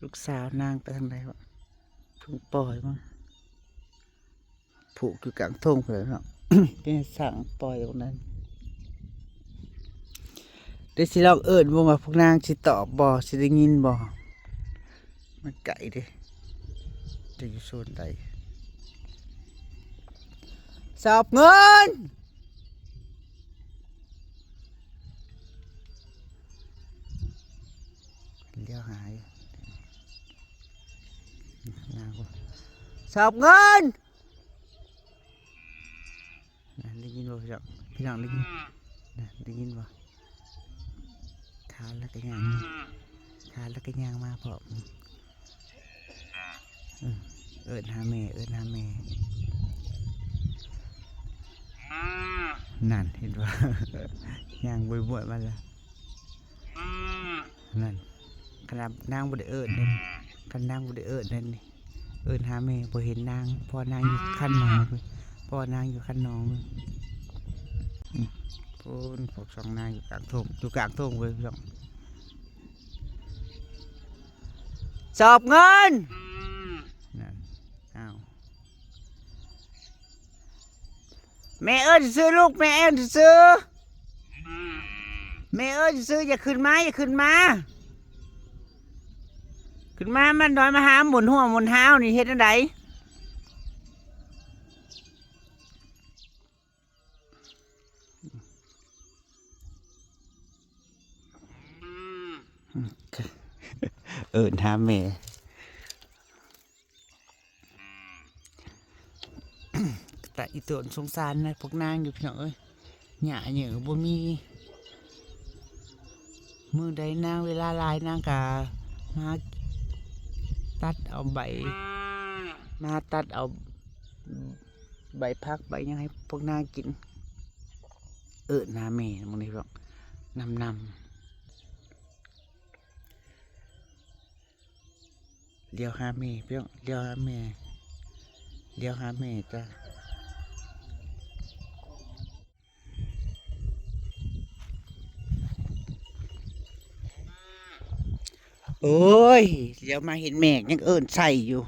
ລູກສາວນາງໄປທາງໃດວະ? ເພິ່ນປ່ອຍມັນຜູກຢູ່ກາງທົ່ງພຸ້ນແຫຼະເນາະ ເປັນຊ່າງປ່ອຍອອກນັ້ນ. ດຽວຊິລອງເອີ້ນເບິ່ງວ່າພວກນາງຊິຕອບບໍ່ ຊິໄດ້ຍິນບໍ່? ມັນໄກເດ້ ຈະຢູ່ໂຊນໃດ? ສອບເງິນ! ລຽວຫາຢູ່ ນາງ ສອບເງິນ! ນະ ໄດ້ຍິນບໍ່ພີ່ນ້ອງ? ພີ່ນ້ອງໄດ້ຍິນ? ນະ ໄດ້ຍິນບໍ່? ຄານແລ້ວກໍຍ່າງ ຄານແລ້ວກໍຍ່າງມາພ້ອມ. ເອີ ເອີ້ນຫາແມ່ ເອີ້ນຫາແມ່. ນັ້ນ ເຫັນບໍ່? ຍ່າງບວຍໆມາແລ້ວ. ນັ້ນ ຂະໜາດນາງບໍ່ໄດ້ເອີ້ນເດ້ ຄັນນາງບໍ່ໄດ້ເອີ້ນນັ້ນນີ້ ເອີ້ນຫາແມ່ ບໍ່ເຫັນນາງ ເພາະວ່ານາງຢູ່ຄັນໜອງ ເພາະວ່ານາງຢູ່ຄັນໜອງ. ອືມ ພຸ້ນ ພວກສອງນາງຢູ່ກາງທົ່ງ ຢູ່ກາງທົ່ງເວີຍ ສອບເງິນ! ນັ້ນ ອ້າວ ແມ່ເອີ້ນຊື່ໆ ລູກ ແມ່ເອີ້ນຊື່ໆ ແມ່ເອີ້ນຊື່ໆ ຢ່າຂຶ້ນມາ ຢ່າຂຶ້ນມາ ຂຶ້ນມາ ມັນນ້ອຍມາຫາໝູນຫົວໝູນຫາວນີ້ ເຮັດແນວໃດ? ເອີ້ນຫາແມ່ ຕາອີ່ຕົນ ສົງສານນະພວກນາງຢູ່ ພີ່ນ້ອງເອີຍ ຫຍ້າເຫຍື້ອບໍ່ມີ. ມື້ໃດນາງເວລາຫຼາຍ ນາງກະມາຕັດເອົາໃບ ມາຕັດເອົາໃບຜັກໃບຫຍັງໃຫ້ພວກນາງກິນ. ເອີ້ນຫາແມ່ ມື້ນີ້ ນຳໆ. ລຽວຫາແມ່ພີ່ນ້ອງ ລຽວຫາແມ່ ລຽວຫາແມ່ຈ້າ. ໂອ້ຍ ລຽວມາເຫັນແມ່ຍັງເອີ້ນໃສ່ຢູ່.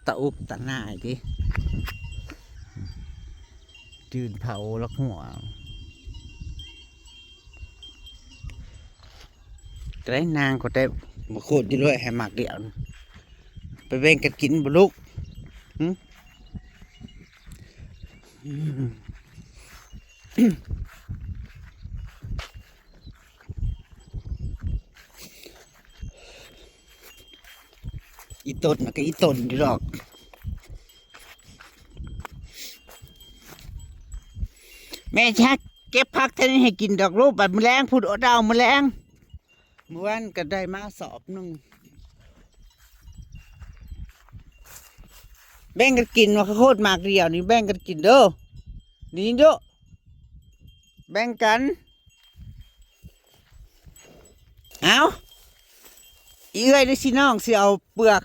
ຕາອຸບຕາໜ່າຍຕິ ຈືນເຜົາລັກຫົວ. ໄດ້ນາງກໍໄດ້ມາໂຄດຢູ່ເລື້ອຍ ໃຫ້ໝາກດຽວ ໄປແບ່ງກັນກິນບໍ່ລູກ? ຫື? ອີຕົນນະກໍອີຕົນຢູ່ດອກ. ແມ່ຊິຫາເກັບຜັກແຖວນີ້ໃຫ້ກິນດອກລູກ ບັດມື້ແລງພຸ້ນ ອົດເອົາມື້ແລງ. ມື້ວານກໍໄດ້ມາສອບໜຶ່ງ. ແບ່ງກັນກິນວ່າ ຂ້າວໂພດໝາກດຽວນີ້ ແບ່ງກັນກິນເດີ້ ໄດ້ຍິນເດີ້ ແບ່ງກັນ. ເອົາ ອີເອື້ອຍ ຫຼື ຊິນ້ອງ ຊິເອົາເປືອກ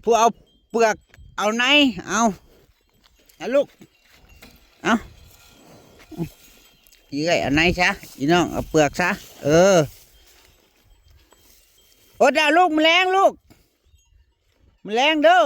ຜູ້ເອົາເປືອກ ເອົາໃນ ເອົາ ເອົາລູກ ເອົາ ອີເອື້ອຍເອົາໃນຊະ ອີນ້ອງເອົາເປືອກຊະ. ເອີ ອົດເອົາລູກ ມື້ແລງລູກ ມື້ແລງເດີ້.